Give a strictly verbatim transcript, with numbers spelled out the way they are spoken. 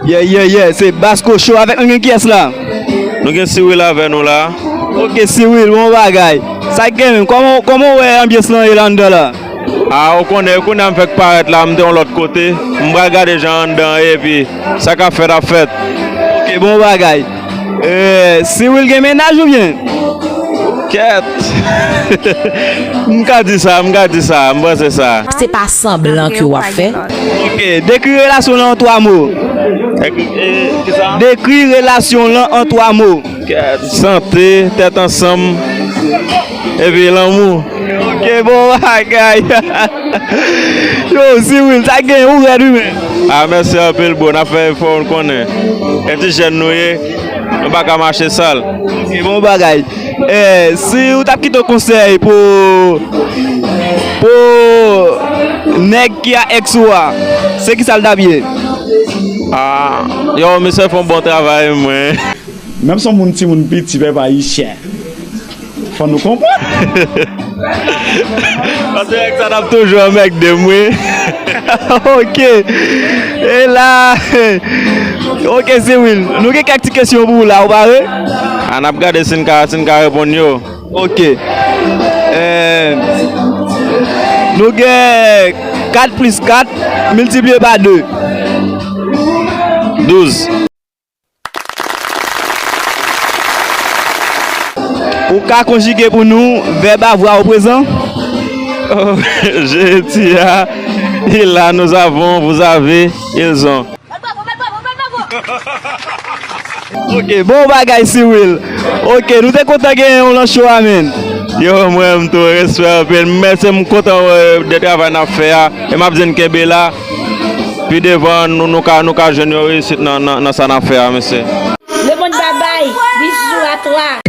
Yeah, yeah, yeah, se Basco Show avèk nou gen kiyès la? Nou gen Cyril avè nou la. Ok, Cyril, bon bagay. Sa k gen menm? Kòman, kòman w wè anbyans lan ye la anndan la? A, ou konnen, kounye a m fèk parèt la, m te yon lòt kote. M pral gade jan anndan ye, epi sa k ap fèt ap fèt. Ok, bon bagay. Eh, Cyril gen mennaj oubyen? Kèt! M ka di sa, m ka di sa, m panse sa. Se pa sanblan ke w ap fè. Ok, dekri relasyon lan an twa mo. Dekri, eh, kisa? Dekri relasyon lan an twa mo. Kèt, sante, tèt ansanm, epi lanmou. Ok, bon bagay. Yo, Cyril, sa gen ou rèd wi men. A, mèsi anpil, bro. N ap fè efò, ou konnen. E ti jèn nou ye, nou pa ka mache sal. Ok, bon bagay. Eh, si ou t ap kite yon konsèy pou, pou nèg ki a èks ou a, se kisa l t ap ye? A, yo, misye fè yon bon travay, mwen. Menm si yon moun timoun piti, pèp ayisyen, fò nou konprann. Paske èks sa t ap toujou anmègde m, wi. Ok. E la. Ok, Cyril. Nou gen kèk ti kesyon pou ou la, ou pare? A, n ap gade si n ka, si n ka reponn yo. Ok. Eh, nou gen kat plis kat miltipliye pa de. Douz. Ou ka konjige pou nou vèb avoir au présent? Oh, je, tu as, il a, nous avons, vous avez, ils ont. Ok, bon bagay, Cyril. Ok, nou te kontan genyen w nan show a, menn. Yo, mwen, m tou, respè anpil. Mèsi, m kontan, eh, de travay n ap fè a. E m ap di n kenbe la. Pi devan, nou, nou ka, nou ka jwenn yon reyisit nan, nan, nan sa n ap fè a, mesye. Le monde bye bye, bisous à toi.